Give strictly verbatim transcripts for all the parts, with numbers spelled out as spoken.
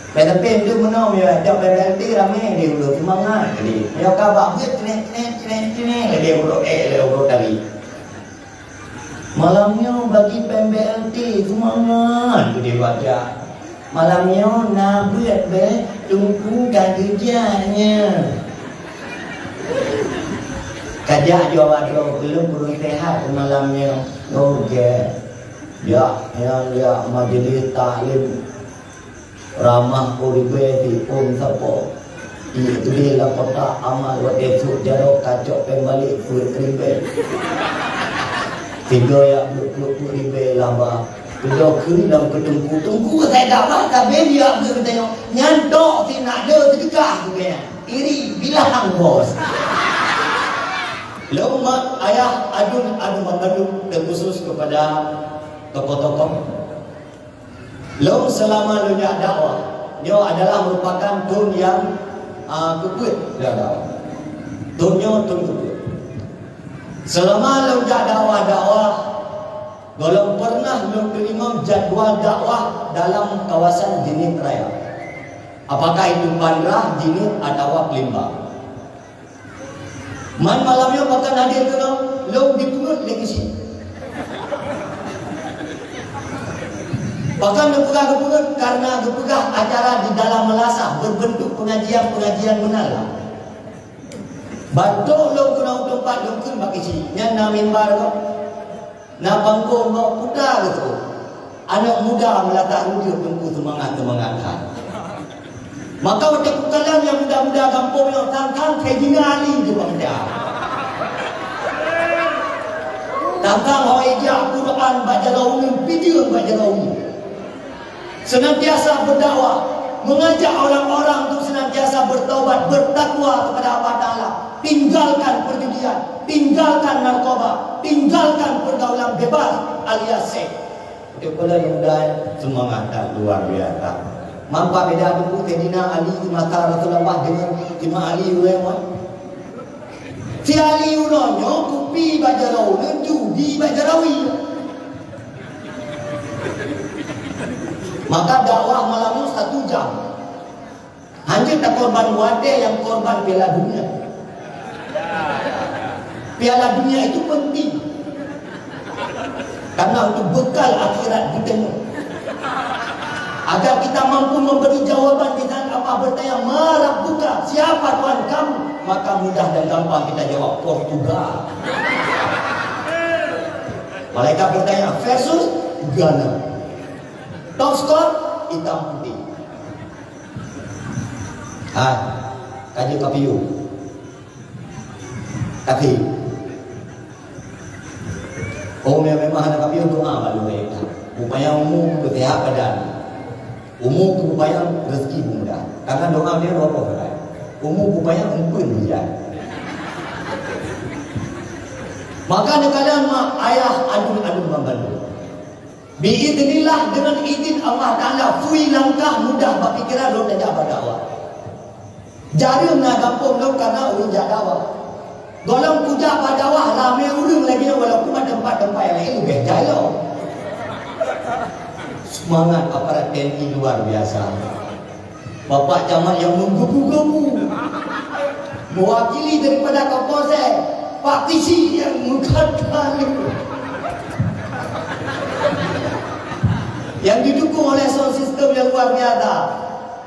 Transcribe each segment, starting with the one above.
Tapi tu meunoe ya, jak P B L T ramé di uroe seumangat tadi. Ya ka bak buet cret, cret, cret, cret, lagi uroe ék, lagi uroe tadi. Malam nyoe bagi P B L T seumangat tu dibaca. Malam nyoe na buet beh Teungku ka geujak nyan. Kajak jawab droe keu lôn kureueng sehat malam nyoe. Oke. Ya, ya, ya, majlis taklim. Ramah uribée siphon sapo. Ié teubiet lam kotak amal watée sôk jaroe kacok péng balek peuet ribée. Sigoe yak peuet-peuet ribée laba. Keudok kheun lam keu teungku, "Teungku, asai dakwah ka beu yak peuet ribée nyoe." Nyan tok si nak le seudeukah tu nyan. Iri bilang bos. Lôn mak ayah adun anu mandum terkhusus kepada tokoh-tokoh. Lôn seulama lôn jak dakwah, nyoe adalah meurupakan thon nyang, a, keupeuet lôn dakwah. Thon nyoe thon keupeuet. Seulama lôn jak dakwah-dakwah, gohlom pernah lôn teurimong jadwal dakwah dalam kawasan Jeuniet Raya. Apakah itu Bandrah, Jeuniet atawa Peuleumbang. Man malam nyoe pakon hadir keunoe, lôn dipeungeut lé geuchik. Pakon neupeugah geupeungeut? Karena geupeugah acara di dalam meulasah berbentuk pengajian-pengajian meunan lah. Bantok lôn keunoe teumpat lôn kheun bak geuchik, nyan na mimbar kok. Na panggong ngon puta geuh. Aneuk muda meulatak rujuk teungku seumangat-seumangat that. Maka watée kukalon nyang muda-muda gampông nyoe, sang-sang Saidina Ali jipeugah. Sang-sang hôi jak Quran bak jaroe uneuen, pideung bak jaroe uneuen. Senantiasa berdakwah, mengajak orang-orang untuk senantiasa bertaubat, bertakwa kepada Allah Taala, tinggalkan perjudian, tinggalkan narkoba, tinggalkan pergaulan bebas alias seks. Itu kalau yang muda semangat dan luar biasa. Mampu beda dulu Saidina Ali di masa Rasulullah dengan Imam Ali ulama. Si Ali uroe nyoe kupi bak jaroe uneuen, judi bak jaroe uneuen. Maka dakwah malam nyoe satu jam. Hanya takorban watée nyang korban Piala Dunia. Piala Dunia itu penting. Karena untuk bekal akhirat geutanyoe. Agar kita mampu memberi jawaban di saat Allah bertanya, "Man rabbuka?" Siapa Tuhan kamu? Maka mudah dan gampang kita jawab, "Portugal." Malaikat bertanya, "Versus Ghana." Top skor, hitam putih. Hai, ka jeuet ka piôh. Tapi, oh, memang hana ka piôh doa bak lôn. Upaya umu keu sehat badan. Umu keu upaya rezeki peumudah. Karena doa dia dua boh kan. Umu keu upaya umpeuen hujan. Maka neukalon mak ayah adun-adun banmandum. Biiznillah, dengan izin Allah Taala, phui langkah mudah bak pikiran lôn tajak bak dakwah. Jareueng na gampông lôn kana ureueng jak dakwah. Gohlom kujak bak dakwah ramé ureueng lagée nyoe, walaupun bak teumpat-teumpat nyang laén leubeh jai lom. Seumangat aparat T N I luar biasa. Bapak Camat nyang meugebu-gebu, mewakili daripada Kapolsek, Pak Kisi nyang meukat-kat, nyang didukung oleh sound system nyang luar biasa.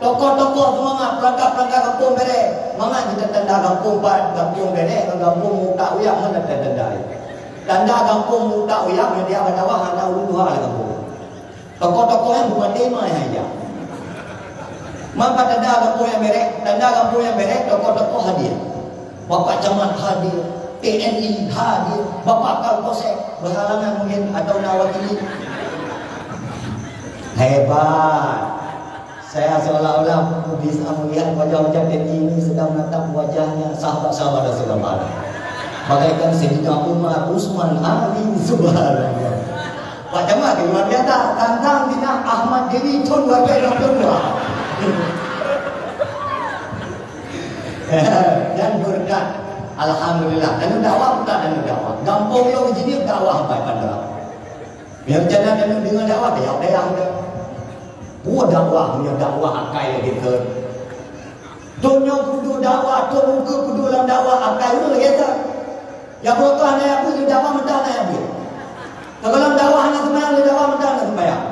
Tokoh-tokoh seumangat, peurangkat-peurangkat gampông Bereh. Mangat jeuet tanda gampông, Pak, gampông Bereh ngon gampông Mutak Uyak, mana tanda? Tanda gampông Mutak Uyak, meunyoe bak dakwah hana ureueng tuha lam gampông. Tokoh-tokoh nyan beumaté ma nyang jak. Man pat tanda gampông nyang Bereh, tanda gampông nyang Bereh, tokoh-tokoh hadir. Bapak Camat hadir, T N I hadir, Bapak Kapolsek berhalangan mungkin atau na wakili. Hebat. Saya seolah-olah bisa melihat wajah-wajah T N I ini sedang menatap wajahnya sahabat-sahabat Rasulullah. Bagaikan Sayyidina Umar, Utsman, Ali, subhanallah. Pak Camat, luar biasa. Tantang Dina Ahmad Dewi thon dua ribu dua puluh dua. Dan berkat. Alhamdulillah. Dan dakwah bukan dan dakwah. Gampông lôn jeuneuh dakwah sampai Bandar. Nyang rencana dan deungon dakwah, dayah-dayah udah. Peue dakwah meunyoe dakwah akai lagèe thon? Thon nyoe peuduek dakwah, thon ukeue peuduek lam dakwah akai ureueng lagèe thon. Ya beureutoh hana jak beuet, lé dakwah mantong hana jak beuet. Teugohlom dakwah hana seumayang, lé dakwah mantong hana seumayang.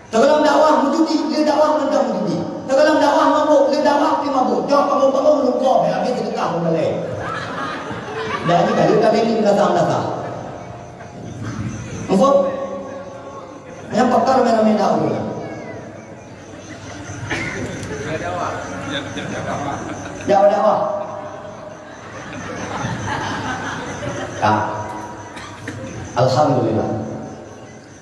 Teugohlom dakwah meujudi, lé dakwah mantong meujudi. Teugohlom dakwah mabök, lé dakwah pih mabök. Jok panggung-panggung lungkor, bèk habéh seudeukah peumalèe. Dan nyoe ka lheueh ka bèk ni meudasah-meudasah. Maksud? Nyang pakar ramè-ramè dakwah. Dakwah-dakwah. Ka. Alhamdulillah.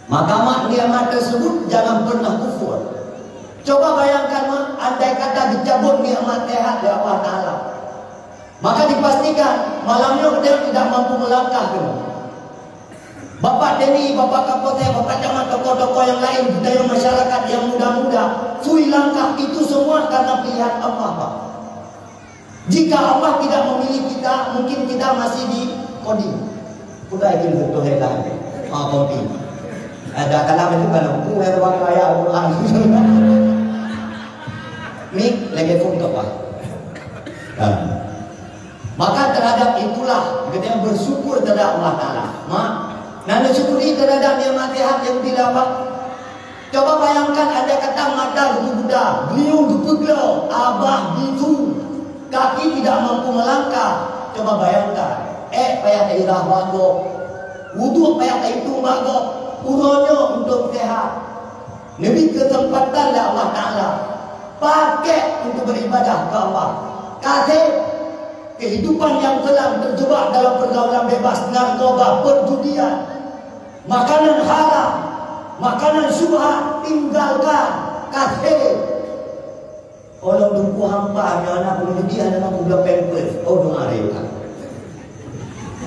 Maka mak nikmat tersebut jangan pernah kufur. Coba bayangkan mak, andai kata dicabut nikmat sehat dari Allah Taala, maka dipastikan malam nyoe kita tidak mampu melangkah ke. Bapak Teni, Bapak Kapolsek, Bapak Camat, tokoh-tokoh yang lain, budaya masyarakat yang muda-muda, sui langkah itu semua karena pilihan Allah, Pak. Jika Allah tidak memilih kita, mungkin kita masih di Kodim. Peugah izin beutôi lah. Ah, Kodim. Ada kalam itu kalau bukan waktu ayat Al-Quran. Ni lagi pun apa? Ah. Maka terhadap itulah kita bersyukur terhadap Allah Taala. Mak, na neusyukuri terhadap nikmat sehat nyang dibri lé Allah. Coba bayangkan, andai kata mata geupeubuta, geulinyueng geupeugloe, babah bisu, kaki tidak mampu melangkah. Coba bayangkan, ék payah tairah bak gob, wuduk payah taitong bak gob, uroe nyoe untuk sehat. Neubri keuseumpatan lé Allah Taala pakék untuk beribadah keu Allah. Ka sép, kehidupan nyang keulam terjebak dalam pergaulan bebas, narkoba, perjudian, makanan haram, makanan syubhat, tinggalkan. Ka sép. Ulôn Teungku hampa nyoe hana meujudi, hana meubloe pampers. Oh, doa ré ka.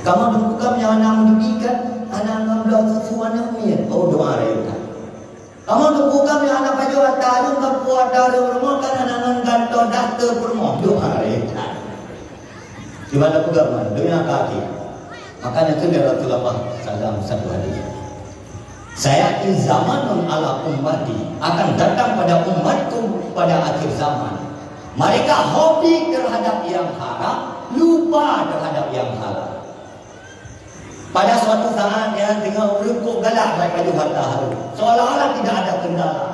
Kamoe Teungku ka nyoe hana meujudi kan, hana meubloe susu aneuk miet. Oh, doa ré ka. Kamoe Teungku ka nyoe hana pajoh ata lôn, ka puwoe ata lôn rumoh kan, hana ngon gantoe daster peurumoh. Doa ré ka. Di mana peugah man, donya ka akhé. Maka nyan kheun lé Rasulullah sallallahu alaihi wasallam satu hadis. "Sayati zamanun ala ummati," akan datang pada umatku pada akhir zaman, mereka hobi terhadap yang haram, lupa terhadap yang halal. Pada suatu saat, ya, teungoh ureueng kok galak bak pajoh harta hareuem, seolah-olah tidak ada kendala.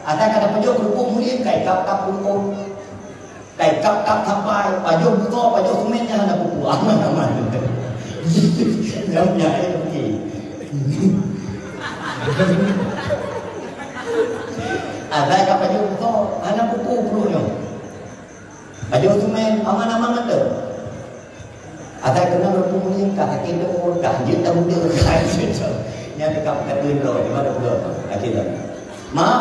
Asai ka tapajoh keurupuk mulim, kai kap-kap keurupuk. Kai kap-kap sapai, pajoh butô, pajoh seumén nyan hana peue-peue. Aman-aman. Dalam nyan, eh, okey. Asai ka pajoh butô, hana peue-peue pruet nyoe. Pajoh seumén, aman-aman mantong. Asai keunan reupung ngieng ka sakét doh, ka hanjeuet tamudeuk, ka hanjeuet doh. Nyan teuka peukateuen droe, di mana uroe? Akhé zaman. Mak,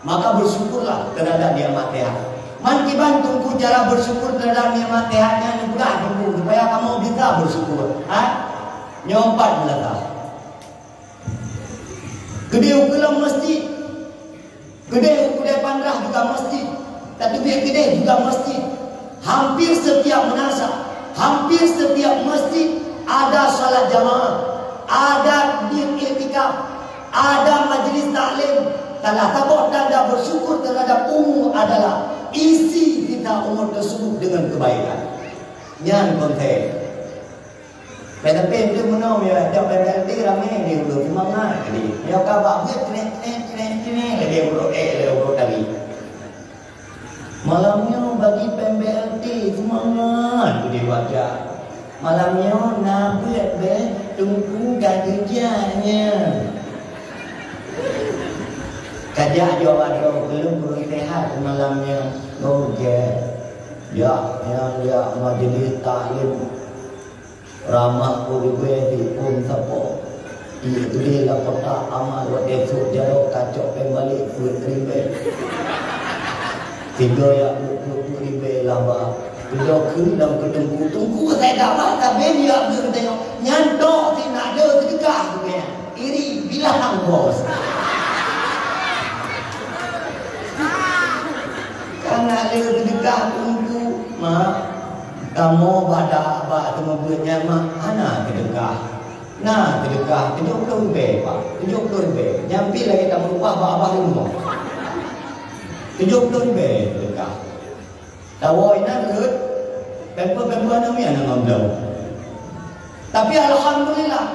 maka bersyukurlah terhadap nikmat sehat. Man kiban Teungku cara bersyukur terhadap nikmat sehat nyan, peugah Teungku, supaya kamoe bisa bersyukur. Ha? Nyoe pat meulata. Keudeh ukeue lam masjid. Keudeh ukeue Pandrah juga masjid. Tateubiet keudeh juga masjid. Hampir setiap meunasah, hampir setiap masjid ada salat jamaah, ada iktikaf, ada majlis taklim. Salah saboh tanda bersyukur terhadap umu adalah isi sisa umu tersebut dengan kebaikan. Nyan konteks. Tapi, tapi, meunyoe jak P M L T ramé di uroe, seumangat jadi. Nyoe ka bak beuet, cret, cret, cret, cret, lagèe uroe, eh, lagèe uroe tadi. Malam nyoe bagi P M L T, seumangat jadi baca. Malam nyoe na beuet beh Teungku ka geujak nyan. Ka jak jaweueb droe, keu lôn kureueng sehat malam nyoe. Oh, jak. Jak, nyan jak majlis taklim. Ramah uribèe di phôn sapo. Ié udé lam kotak amal watèe sôk jaroe kacok péng balek peuet ribèe. Tiga yak peuet peuet ribèe laba. Udah keu lam keu teungku. Teungku keu saya dapat, tapi dia keu tengok. Nyan tok si nak ada sedekah tu kan. Iri, bilang bos. Kan ada sedekah teungku. Mak. Kamoe bak da-, bak teumeubuet nyan mak hana teudeungka. Na seudeukah tujoh ploh ribèe, Pak. Tujoh ploh ribèe. Nyan pih lagèe tameurubah bak abah rumoh. Tujoh ploh ribèe seudeukah. Tawoe inan rhot, pempeuh-pempeuh aneuk miet nyang ngon bloe. Tapi alhamdulillah,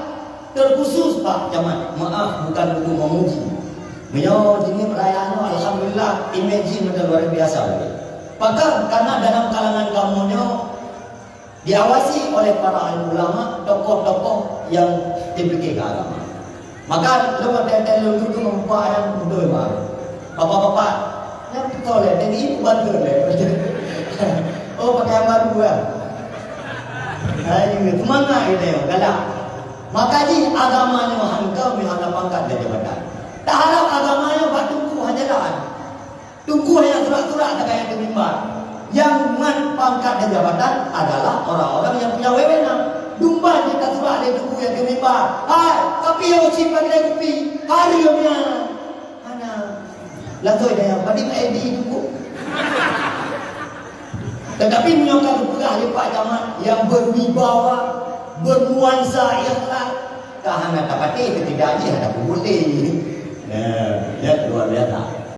terkhusus Pak Camat, maaf bukan untuk memuji. Meunyoe jeuet raya nyoe alhamdulillah, imej jih meunan luar biasa lagèe. Pakon, karena dalam kalangan kamoe nyoe diawasi oleh para alim ulama, tokoh-tokoh yang dipikirkan agama. Maka lôn watèe-watèe lôn duduk ngon bapak nyang beutôi, Mak. Bapak-bapak, nyang beutôi lé, jadi ibu bantu lé. Oh, pakai baru kan. Hai, semangat kita yang galak. Maka jih agama nyoe hana keu meuhana pangkat dan jabatan. Taharap agama nyoe bak teungku hana jalan. Teungku nyang surak-surak takayang keu mimbar. Nyang mat pangkat dan jabatan adalah orang-orang yang punya wewenang. Dumban jih tasurak lé teungku nyang keu mimbar. Hai, tapi nyang uci pakai kupi. Hareuem nyan. Hana. Langsung dia yang badi Edi teungku. Tetapi meunyoe ka geupeugah lé Pak Camat yang berwibawa, bernuansa akhlak, ka hana tapatéh ketidak jih hana peubuet lé. Nah, ya luar biasa.